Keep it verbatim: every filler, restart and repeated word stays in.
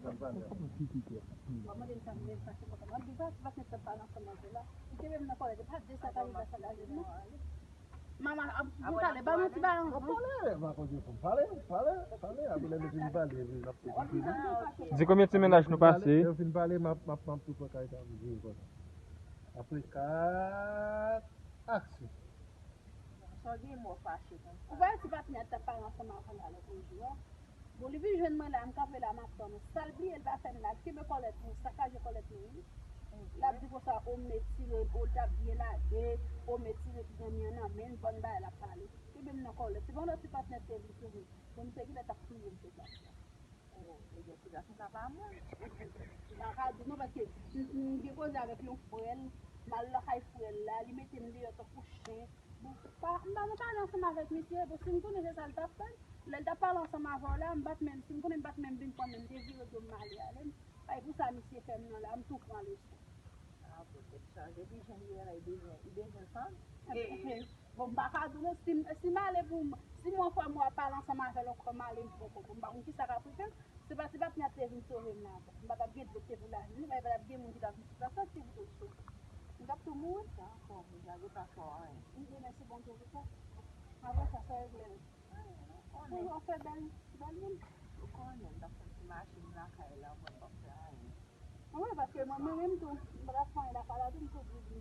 Mwen mande l sa, mwen sa, se konsa. Mwen di, pa, se pa se pa ansanm avè l la. Li kenbe m nan kòlèt, e pa de sa k arive a sa k arive, non. Mama, ap, pou talè, ba mwen ti balans, non? Pale, pale, pale, pale, apre lè nou fin pale, epi n ap tou kontinye. Di konbyen ti mennaj nou pase? Lè nou fin pale, m ap, m ap, m ap tou pran kay sa, m vini konsa. Apre kat, aksyon. Sa w gen mò fache konsa? Ou pa wè ti patnè a t ap pale ansanm avè l la lòt jou a? Bon, li vin jwenn mwen la, m kanpe la, m ap tann ou. Sa l bliye, l pa fè m la, l kenbe kòlèt mwen, sakaje kòlèt mwen, wi. L ap di konsa, o m retire, o l t ap byen lage, o m retire ti zanmi an nan men l, bann bagay l ap pale. Kenbe m nan kòlèt. Se pandan ti patnè te vin sou mwen. Bon, misye genlè t ap touye m, se sa. Oh, ebyen, ti gason sa pa moun. M pa ka di non, paske m, m gen koze avèk yon frè l, m al lakay frè l la, li mete m deyò tankou chen. Bon, pa, m pa nan pale ansanm avèk misye, bon, si m konnen se sa l t ap fè, lè l t ap pale ansanm avè w la, m pa t menm, si m konnen m pa t menm vin pran men m, m te vire do m m ale, ale m. Pa e pou sa misye fè m nan la, m tou pran leson. Ah, bon, tèt chaje, epi jan li ye la, li bezwen, li bezwen fanm. Bon, m pa ka di w non, si m, si m ale pou m, si mwen frè m wè ap pale ansanm avè l ankò, m ale m pran kòb. M pa konn kisa k ap rive m. Se pa ti patnè a te vin sove m la ankò. M pa t ap gen dlo k te pou lavi m, non, pa t ap gen moun ki t ap vin sove m. Sa soti pou tout sou. M t ap tou mouri. Sa ankò, moun sa yo pa fè w anyen. M di mèsi Bondye pou sa. Apre sa, sa regle m. Anyen, ou konnen. Ou fè bèl, bèl moun. Ou konnen, m t ap fè ti machin lakay la, mwen p ap fè anyen. Wi, paske mwen, mwen menm tou, m pa t ap fè anyen lakay la tou, m tou di